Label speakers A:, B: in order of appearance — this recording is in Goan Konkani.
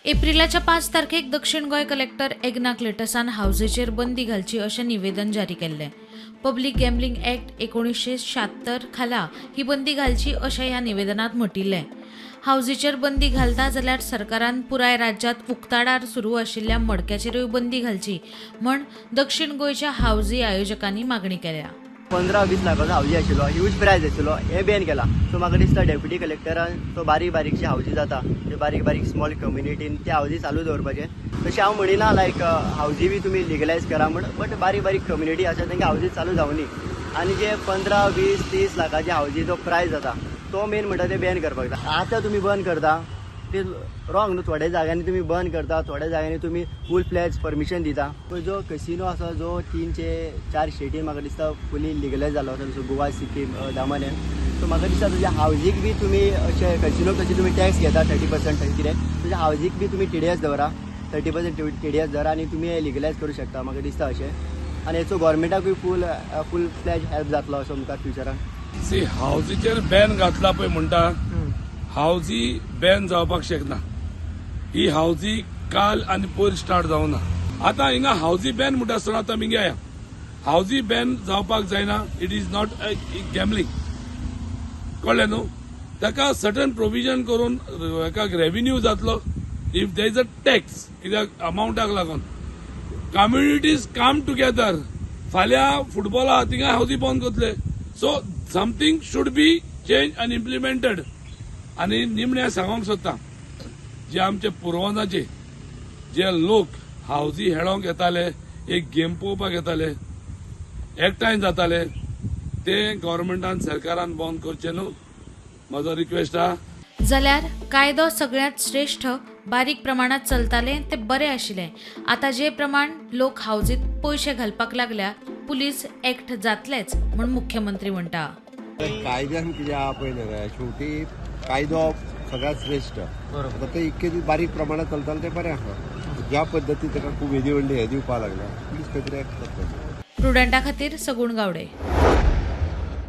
A: एप्रिलाच्या 5 तारखेक दक्षिण गोंय कलेक्टर एग्ना क्लेटसान हावजीचेर बंदी घालची अशें निवेदन जारी केल्लें. पब्लीक गॅम्बलिंग ॲक्ट 1976 खाला ही बंदी घालची अशें ह्या निवेदनांत म्हटिल्लें. हावजीचेर बंदी घालता जाल्यार सरकारान पुराय राज्यांत उक्ताडार सुरू आशिल्ल्या मडक्याचेरूय बंदी घालची म्हण दक्षिण गोंयच्या हावजी आयोजकांनी मागणी केल्या.
B: 15-20 लाखाचो हावजी आशिल्लो, ह्यूज प्रायज आशिल्लो, हे बॅन केला. सो म्हाका दिसता डेप्युटी कलेक्टरान तो बारीक बारीकशी हावजी जाता, त्यो बारीक बारीक स्मॉल कम्युनिटीन ते हावजी चालू दवरपाचे. तशें हांव म्हणिना लायक हावजी बी तुमी लिगलायज करा म्हण, बट बारीक बारीक कम्युनिटी आसा, तांकां हावजी चालू जावनी आनी जे 15, 20, 30 लाखाचे हावजी जो प्रायज जाता, तो मेन म्हणटा ते बॅन करपाक जाय. आतां तुमी बंद करता ते रॉंग न्हू. थोड्या जाग्यांनी तुमी बंद करता, थोड्या जाग्यांनी तुमी फूल फ्लॅज परमिशन दिता. पळय, जो कसिनो आसा, जो तीन ते चार स्टेटीन म्हाका दिसता फुली लिगलायज जालो आसा, जसो गोवा, सिक्कीम, दमन. सो म्हाका दिसता तुज्या हावजीक बी तुमी अशें कसिनो कशी तुमी टॅक्स घेता 30% कितें, तुज्या हावजीक बी तुमी टीडीएस दवरा, 30% टीडीएस दवरा आनी तुमी हे लिगलायज करूं शकता म्हाका दिसता अशें. आनी हेचो गोवोरमेंटाकूय फूल फूल फ्लॅज हेल्प जातलो असो मुखार फ्युचरान.
C: सी, हावजीचेर बॅन घातला पळय म्हणटा, हावजी बॅन जावपाक शकना. ही हावजी काल आनी पयर स्टार्ट जावना. आतां हिंगा हावजी बॅन म्हणटा आसतना आतां मिगे हावजी बॅन जावपाक जायना. It is not gambling, कळ्ळें न्हू? ताका सर्टन प्रोविजन करून हेका रेव्हेन्यू जातलो if there is a tax. कित्याक अमावंटाक लागून कम्युनिटीज काम टुगेदर. फाल्यां फुटबॉला थिंगा हावजी बंद करतले. So something should be change and implemented. आनी निमणे सांगोंक सोदता, जे आमचे पुर्वजांचे जे लोक हावजी हेळोंक येताले, एक गेम पळोवपाक येताले, एकठांय जाताले, ते गव्हर्मेंटान सरकारान बंद करचे न्हू, म्हजो रिक्वेस्ट आहा.
A: जाल्यार कायदो सगळ्यांत श्रेष्ठ. बारीक प्रमाणात चलतालें ते बरें आशिल्लें. आतां जे प्रमाण लोक हावजीत पयशे घालपाक लागल्या, पुलीस एक्ट जातलेच म्हूण मुख्यमंत्री म्हणटा.
D: कायद्यान कितें आहा पळय न्ही रे, शेवटी कायदो सगळ्यात श्रेष्ठ. आता ते इतके दीस बारीक प्रमाणात चलताले ते बरें आहा. ज्या पद्दतीन ताका खूब येदी व्हडली हे दिवपाक लागल्या, पुलीस खंय तरी एक्ट करता.
A: प्रुडंटा खातीर सगुण गावडे.